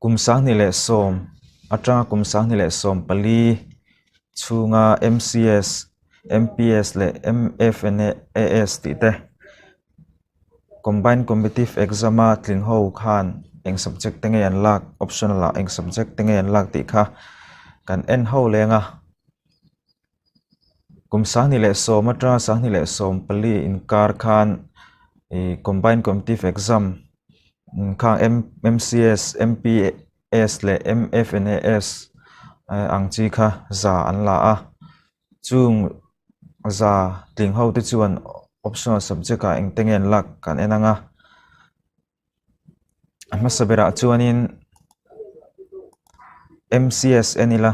Kum 2010 atanga kum 2014 chhunga MCS, MPS leh MFNAS tih te Combined Competitive Exam a tling ho khan eng subject te nge an lak optional ah eng subject te nge an lak tih kha kan en ho leng a. Kum 2010 atanga 2014 inkar khan ih Combined Competitive Exam khang MCS, MPS leh MFNAS ang chi kha za an la a. Chung za tling ho te chuan optional subject ah engte nge an lak kan en ang a. A hmasa berah chuanin MCS en ila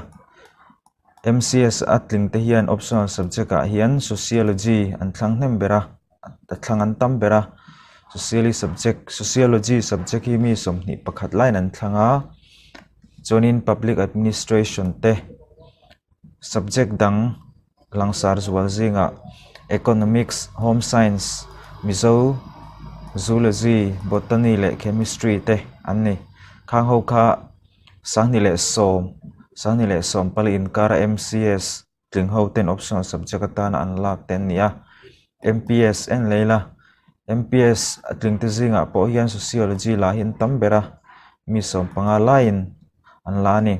MCS a tling te hian optional subject ah hian sociology an thlang hnem ber a a thlang an tam ber a socially subject sociology subject hi mi 21 laiin an thlang a chuanin public administration te subject dang Langsar zual zingah Economics, Home Science, Mizo, Zoology, Botany leh Chemistry te an ni. Khang ho kha 2010, 2014 inkara MCS tling ho ten optional subject atana an lak te an ni a. MPS en lei la, MPS a tling te zingah pawh hian Sociology lah hi an tam ber a, mi 15 laiin an la a ni.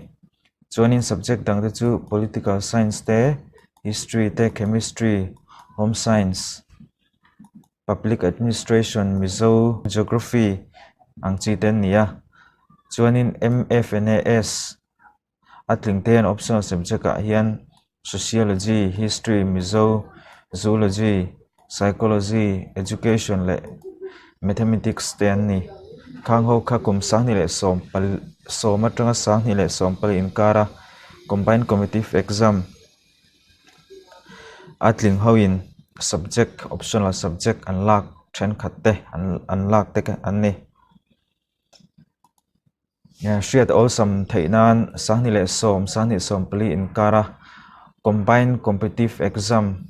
Chuanin subject dang te chu political science te, history te, chemistry, home science, public administration, mizo, geography ang chi te an ni a. Chuanin M_F_N_A_S a tling te hian optional subject ah hian sociology, history, mizo, zoology, psychology, education leh mathematics te an ni. Khang ho kha kum 2010 atanga 2014 inkara combined competitive exam a tling hoin subject optional subject an lak thenkhat te an lak te an ni. Hriat awlsam theih nan 2010, 2014 inkara combined competitive exam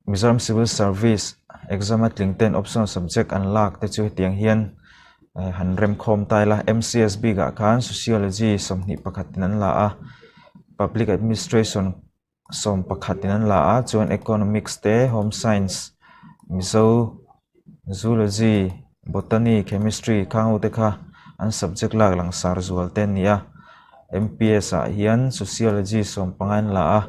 Mizoram Civil Service exam a tling ten optional subject an lak te chu hetiang hian han remkhawm ta ila M_C_S bikah khan sociology 21 in an la a public administration 11 in an la a chuan economics te home science Mizo zoology botany chemistry khang ho te kha an subject lak langsar zual te an ni a M_P_S ah hian sociology 15 an la a.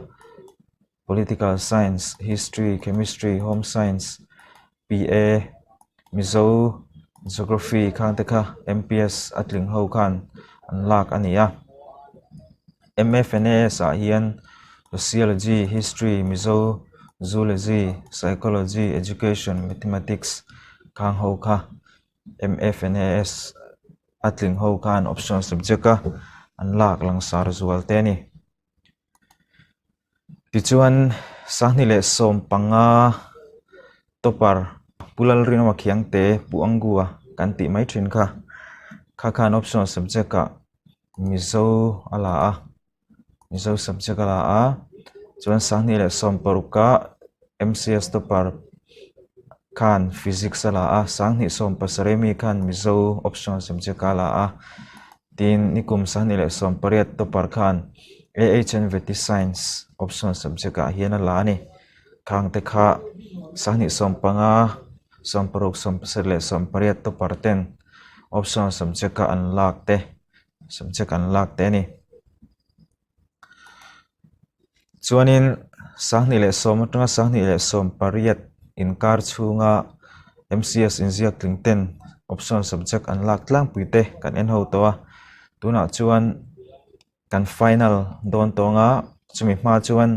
Political Science, History, Chemistry, Home Science, PA, Mizo, Geography khang te kha MPS a tling ho khan an lak a ni a. MFNAS ah hian Sociology, History, Mizo, Zoology, Psychology, Education, Mathematics khang ho kha MFNAS a tling ho khan optional subject a an lak langsar zual te a ni. Tichuan 2015 topper Pu Lalrinawma Khiangte Pu Angua kan tih mai thin kha kha khan optional subject ah Mizo a la a Mizo subject a la a chuan 2016 ah M_C_S topper khan physics a la a 2017 mi khan Mizo optional subject a la a. Tin, nikum 2018 topper khan AHN Vety Science optional subject ah hian a la a ni. Khang te kha 2015, 16, 17 leh 18 topper ten optional subject a an lak te subject an lak te a ni. Chuanin 2010 atanga 2018 inkar chhunga M_C_S inziak tling ten optional subject an lak tlangpui te kan en ho tawh a tunah chuan kan final dawn tawng a chumi hma chuan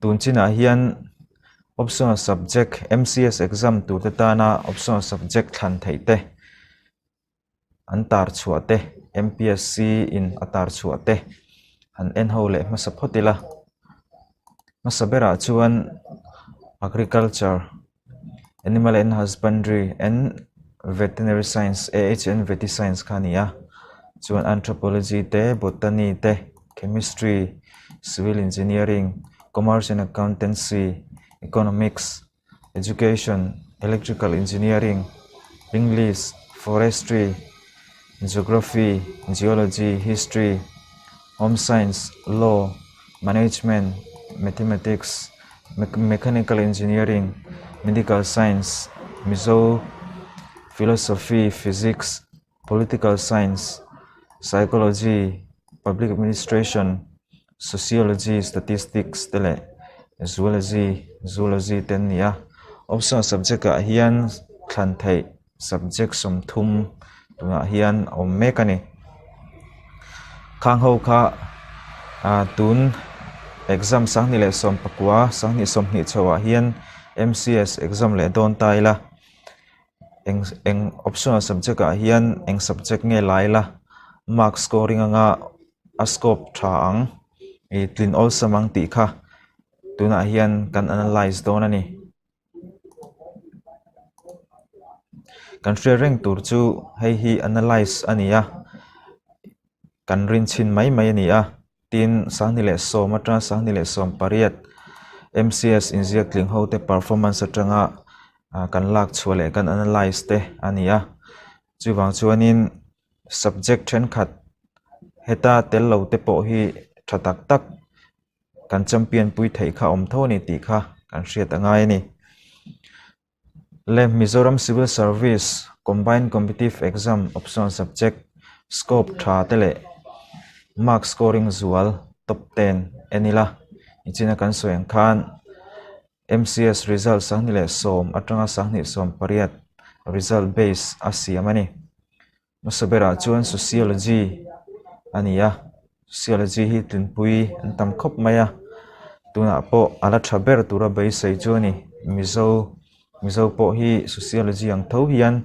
tun chinah hian optional subject M_C_S exam tur te tana optional subject thlan theih te. An tar chhuah te M_P_S_C in a tar chhuah te han en ho leh hmasa phawt ila hmasa berah chuan agriculture animal and husbandry and veterinary science A_H_N vety science kha a ni a chuan anthropology te botany te chemistry civil engineering commerce and accountancy economics. Education, Electrical Engineering, English, Forestry, Geography, Geology, History, Home Science, Law, Management, Mathematics, Mechanical Engineering, Medical Science, Mizo, Philosophy, Physics, Political Science, Psychology, Public Administration, Sociology, Statistics te leh Zoology, Zoology te an ni a. Optional subject ah hian thlan theih subject 30 tunah hian a awm mek a ni. Khang ho kha ah tun exam 2019, 2020 chho ah hian M_C_S exam leh dawn ta ila eng eng optional subject ah hian eng subject nge la ila mark scoring anga a scope tha ang ih tlin awlsam ang tih kha tunah hian kan analyse dawn a ni. Kan hriat reng tur chu hei hi analyse a ni a kan rin chhin mai mai a ni a. Tin, 2010 atanga 2018 MCS inziak tling hote performance atanga kan lak chhuah leh kan analyse te a ni a. Chuvang chuanin subject thenkhat heta tel lo te pawh hi tha tak tak kan champion pui theih kha awm tho a ni tih kha kan hriat a ngai a ni. Le Mizoram Civil Service Combined Competitive Exam Optional Subject Scope tha te leh Mark Scoring zual Top 10 en ila. Nichina kan sawi ang khan MCS result 2010 atanga 2018 result base a siam a ni. Hmasa berah chuan Sociology a ni a, Sociology hi tlinpui an tam khawp mai a, tunah pawh a la tha ber tura beisei chu a ni. Mizo Mizo pawh hi Sociology ang tho hian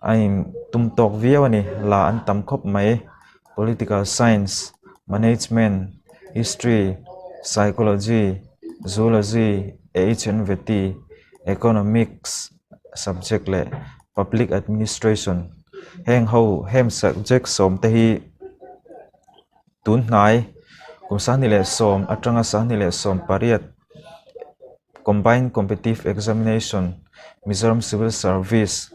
a in tum tawk viau a ni, la an tam khawp mai. Political Science, Management, History, Psychology, Zoology, HNVT, Economics subject leh Public Administration heng ho heng subject sawm te hi tun hnai kum 2010 atanga 2018 Combined Competitive Examination Mizoram Civil Service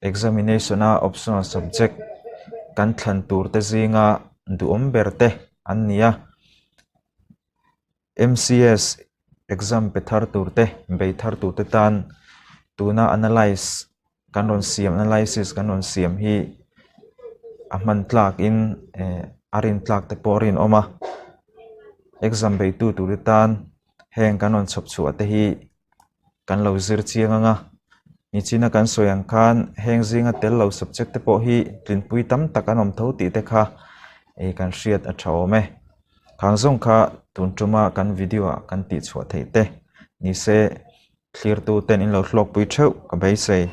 Examination a optional subject kan thlan tur te zinga duhawm ber te an ni a. MCS exam pe thar tur te, bei thar tur te tan tuna analyse kan rawn siam analysis kan rawn siam hi a hman tlak in eh a rin tlak te pawh a rinawm a. Exam beitu tur te tan heng kan rawn chhawp chhuah te hi kan lo zir chiang ang a, nichina kan sawi ang khan heng zinga tel lo subject te pawh hi tlinpui tam tak an awm tho tih te kha ih kan hriat a tha awm e. Khang zawng kha tun tuma kan video ah kan tih chhuah theih te ni se thlirtu ten in lo hlawkpui theuh ka beisei.